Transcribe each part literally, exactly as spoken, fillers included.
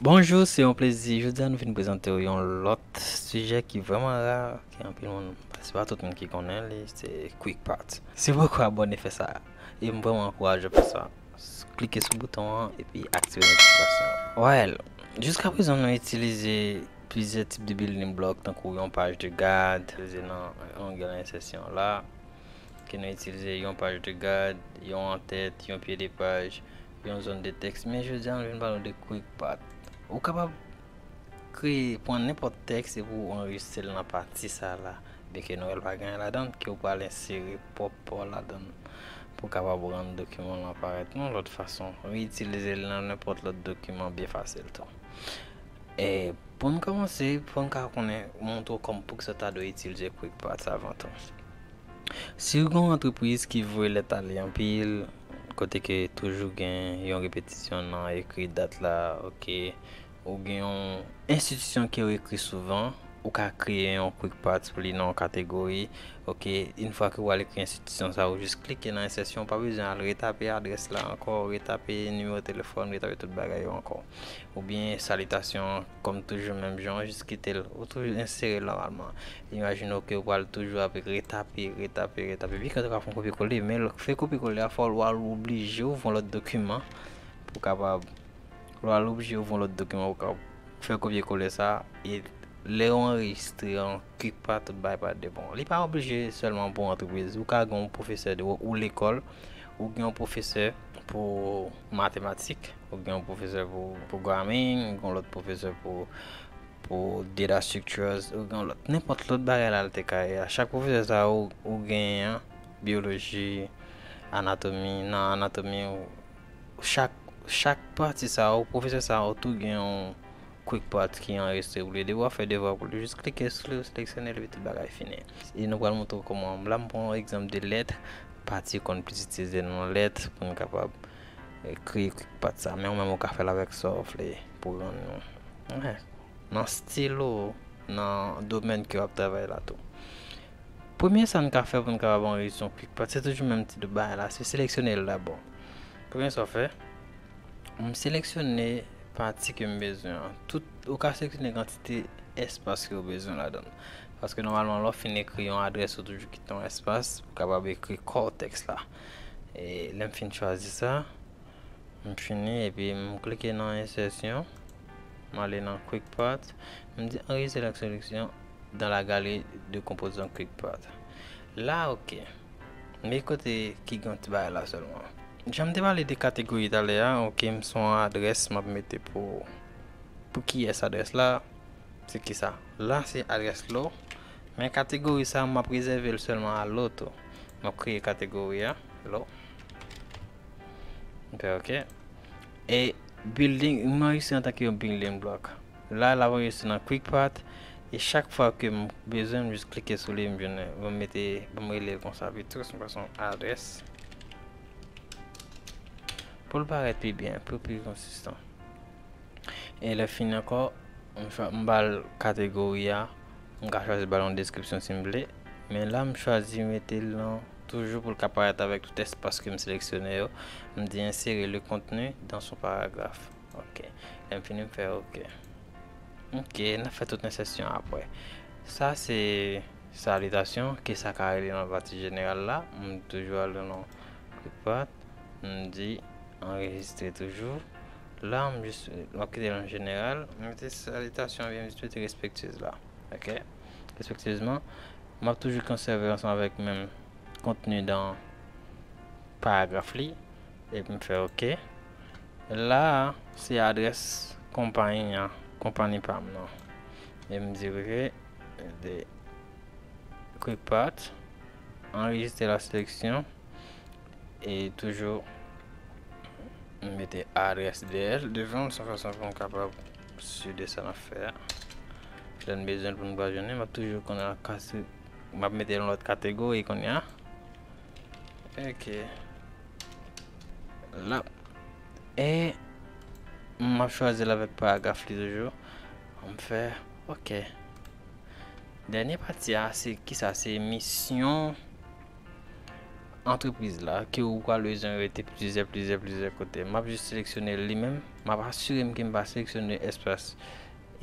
Bonjou, se yon plezi. Jodi a nou vin prezante w yon lòt sijè ki vrèman ra, ki anpil moun, se pa tout moun ki konnen li, se QuickPath. Se poko abòne fè sa. E m vrèman ankouraje w fè sa. Klike sou bouton an epi aktive notifikasyon. Well, jiskaprezan nou itilize plizyè tip de building block, tankou yon page de garde, itilize nan angle ensèsyon la, ke nou itilize yon page de garde, yon antèt, yon pye de paj, yon zòn de tèks. Men jodi a nou vin pale de QuickPath. Ou kapab kreye, pran nenpòt tèks epi w anrejistre l nan pati sa la. Byenke nou wè l pa gen anyen ladan l, ke w pral ensere pwòp pa w ladan l pou w kapab rann dokiman w lan parèt yon lòt fason. Reyitilize l nan nenpòt lòt dokiman byen fasil tou. E pou n kòmanse, pou n ka konnen, montre w kòm poukisa w ta dwe itilize QuickPath avan tou. Si w gen yon antrepriz ki voye lèt ale anpil, kote ke toujou gen yon repetisyon nan ekri dat la, oke, ou gen yon enstitisyon ke w ekri souvan, ou ka kreye yon QuickPath pou li nan yon kategori, oke, yon fwa ke w al ekri enstitisyon sa, ou jis klike nan ensèsyon, ou pa bezwen al retape adrès la ankò, retape nimewo telefòn, retape tout bagay yo ankò. Oubyen salitasyon, kòm toujou menm jan, jis kite l, ou toujou ensere l nòmalman. Imajine w ke w pral toujou ap retape, retape, retape. Byenke w ta ka fè yon kopye kole, men fè kopye kole a, fò w al oblije ouvri yon lòt dokiman pou w kapab, w al oblije ouvri yon lòt dokiman pou w kapab fè kopye kole sa, e lè w anrejistre an QuickPath, tout bagay pral devan w. Li pa oblije sèlman pou antrepriz. Ou ka gen yon pwofesè de, ou lekòl, ou gen yon pwofesè pou matematik, ou gen yon pwofesè pou programming, ou gen yon lòt pwofesè pou, pou data structures, ou gen yon lòt, nenpòt lòt bagay la l te ka ye a. Chak pwofesè sa ou, ou genyen an, biyoloji, anatomi, nan anatomi, ou, chak, chak pati sa ou, pwofesè sa ou tou gen yon QuickPath ki anrejistre pou li. Depi w ap fè devwa pou li, jis klike sou li, seleksyone l, epi tout bagay fini. E nou pral montre w kòman. La, m pran yon egzanp de lèt, pati yo konn plis itilize nan lèt, pou n kapab, eh, kreye QuickPath sa. Men ou menm ou ka fè l avèk sa w vle pou rann nou. Nan stil ou, nan domèn ke w ap travay la tou. Premye sa n ka fè pou n kapab anrejistre yon QuickPath, se toujou menm ti bagay la, se seleksyone l dabò. Premye sa w fè, m seleksyone pati ke m bezwen an. Tout, ou ka seleksyone kantite espas ke w bezwen ladan l. Paske nòmalman, lè w fin ekri yon adrès, ou toujou kite yon espas pou w kapab ekri kò tèks la. E lè m fin chwazi sa, m fini, epi m klike nan ensèsyon. M ale nan QuickPath. M di enregistrer la sélection dans la galerie de composants QuickPath. La, oke. Men kote ki gen ti bagay la sèlman. Jan m te pale de kategori talè a, oke, m se yon adrès m ap mete pou, pou kiyès adrès la? Se ki sa? La, se adrès lo. Men kategori sa, m ap rezève l sèlman a lo tou. M ap kreye kategori a, lo. M fè oke. E building, m anrejistre antanke yon building block. La, l ap anrejistre nan QuickPath. E chak fwa ke m bezwen, m jis klike sou li, m jwenn, m mete, m rele l konsa, Vitruce, m pase yon adrès. Pou l parèt pi byen, pou l pi konsistan. E lè fini ankò, m chwa-, m ba l kategori a, m ka chwazi ba l yon deskripsyon si m vle. Men la, m chwazi mete l nan, toujou pou l ka parèt avèk tout espas ke m seleksyone yo. M di insérer le contenu dans son paragraphe. Oke. Lè m fini, m fè oke. Oke, n ap fè tout ensèsyon apre. Sa se salitasyon, ke sa ka rele nan pati jeneral la. M toujou al nan QuickPath. M di anrejistre toujou. La, m jis, m ap kite l nan jeneral. M mete salitasyon, oubyen m jis mete respectueuse la. Oke? Respectueusement, m ap toujou konsève ansanm avèk menm kontni dan paragraf li. Epi m fè oke. La, se adrès konpayi an, konpayi pa m nan. E m di oke, de QuickPath, enregistrer la sélection. E toujou, m mete adrès dèyè l, devan l, se yon fason pou m kapab si de sa n ap fè a. Lè n bezwen l pou n pa jwenn li, m ap toujou konnen an kase, m ap mete l yon lòt kategori kounye a. Oke. La. E m ap chwazi l avèk paragraf li toujou. M fè oke. Dènye pati a, se kisa? Se misyon antrepriz la, ke ou pral bezwen rete plizyè, plizyè, plizyè kote. M ap jis seleksyone li menm. M ap asire m ke m pa seleksyone espas,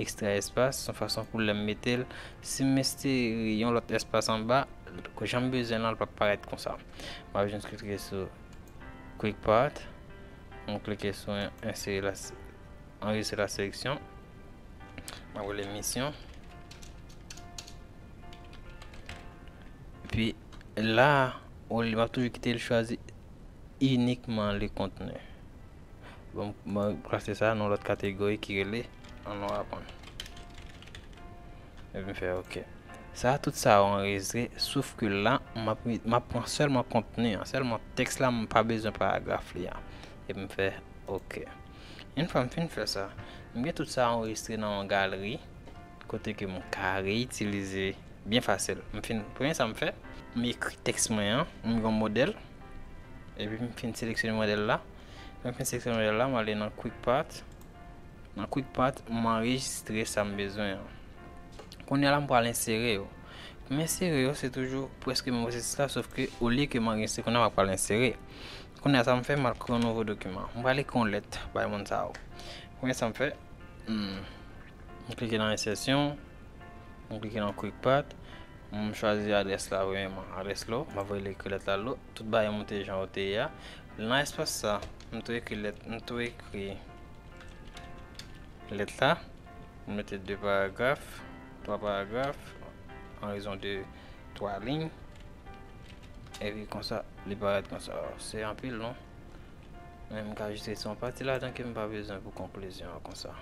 ekstra espas, yon fason pou lè m mete l, si m mete yon lòt espas anba, jan m bezwen l lan, l p ap parèt konsa. M ap jis klike sou Quick Path, m klike sou enregistrer la selection. M ap rele misyon. Epi la, ou, m ap toujou kite l chwazi uniquement le contenu. Bon, m klase sa nan lòt kategori ki rele Ann nou aprann. Epi m fè OK. Sa, tout sa yo anrejistre, sof ke la, m ap, m ap pran sèlman kontni an, sèlman tèks la, m pa bezwen paragraf li a. Epi m fè OK. Yon fwa m fin fè sa, m gen tout sa anrejistre nan yon galeri, kote ke m ka reyitilize byen fasil. M fin, premye sa m fè, m ekri tèks mwen an, m gen yon modèl, epi m fin seleksyone modèl la. Lè m fin seleksyone modèl la, m ale nan Quick Path. Nan Quick Path, m anrejistre sa m bezwen an. Kounye a la, m pral ensere yo. Pou m ensere yo, se toujou prèske menm pwosesis la, sof ke olye ke m anrejistre kounye a, m ap pral ensere. Kounye a, sa m fè, m al kreye yon nouvo dokiman. M pral ekri yon lèt bay moun sa yo. Premye sa m fè, hmm, m klike nan ensèsyon, m klike nan Quick Path, m chwazi adrès la, premyèman, adrès lo, m ap voye l ekri lèt la lo, tout bagay monte jan yo te ye a. Nan espas sa, m tou ekri lèt, m tou ekri lèt la, m mete de paragraf, twa paragraf, an rezon de twa liy, epi konsa, li parèt konsa. Se anpil, non? Men m ka jis retire yon pati ladan ke m pa bezwen pou konklizyon an konsa.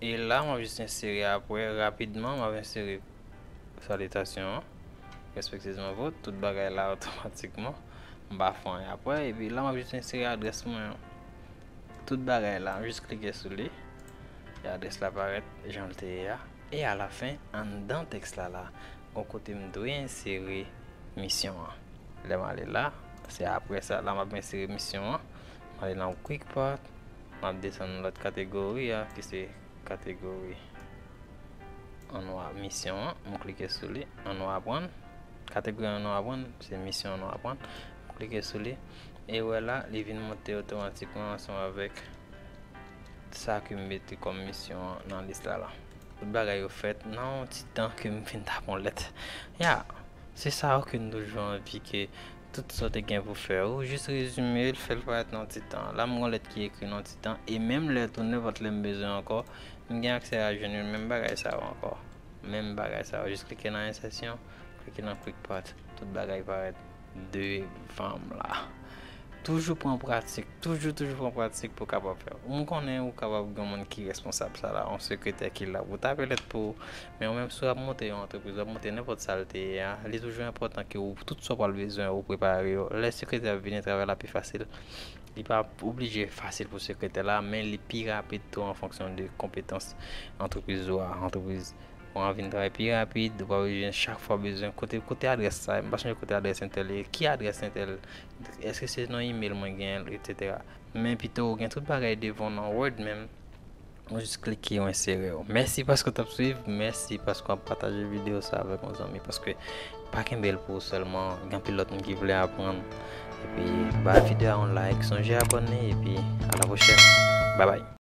E la, m ap jis ensere apre, rapidman, m ap ensere salitasyon an. Respektezman vot, tout bagay la otomatikman. M pa fè anyen apre, epi la, m ap jis ensere adrès mwen an. Tout bagay la, m jis klike sou li. E adrès la parèt jan l te ye a. E alafen, anndan tèks la la, gon kote m dwe ensere misyon an. Lè m ale la, se apre sa la m ap ensere misyon an. M ale nan Quick Path, m ap desann lòt kategori a, ki se kategori Ann nou a-, misyon an. M klike sou li, Ann nou aprann. Kategori Ann nou aprann, se misyon Ann nou aprann. M klike sou li, e wè la, li vin monte otomatikman ansanm avèk sa ke m mete kòm misyon an nan lis la la. Tout bagay yo fèt nan yon ti tan ke m fin tape yon lèt. Ya, se sa yo ke n toujou anvi ke tout sa w te gen pou fè. Ou jis rezime l, fè l parèt nan yon ti tan. La, m gon lèt ki ekri nan yon ti tan, e menm lè tou, nenpòt lè m bezwen ankò, m gen aksè a jwenn yo, menm bagay sa yo ankò. Menm bagay sa yo. Jis klike nan ensèsyon, klike nan Quick Path, tout bagay parèt devan m la. Toujou pran pratik, toujou, toujou pran pratik pou w kapab fè. M konnen ou kapab gen yon moun ki responsab sa la, yon sekretè ki la pou tape lèt pou ou, men ou menm si w ap monte yon antrepriz, w ap monte nenpòt sa l te ye a, li toujou enpòtan ke ou, tout sa w pral bezwen, ou prepare yo. Lè sekretè ap vini, travay la pi fasil. Li pa oblije fasil pou sekretè la, men li pi rapid tou an fonksyon de konpetans antrepriz ou a, antrepriz Ou anvi n travay pi rapid, ou pa bezwen chak fwa bezwen kote, kote adrès sa, m pa sonje kote adrès entèl ye, ki adrès entèl, èske se nan email mwen genyen l, etsetera. Men pito ou gen tout bagay devan w nan Word menm, ou jis klike, ou ensere yo. Mèsi paske w t ap swiv, mèsi paske w ap pataje videyo sa avèk yon zanmi, paske pa kenbe l pou ou sèlman, gen anpil lòt moun ki vle aprann. Epi, ba videyo a yon like, sonje abòne, epi a la pwochèn. Babay.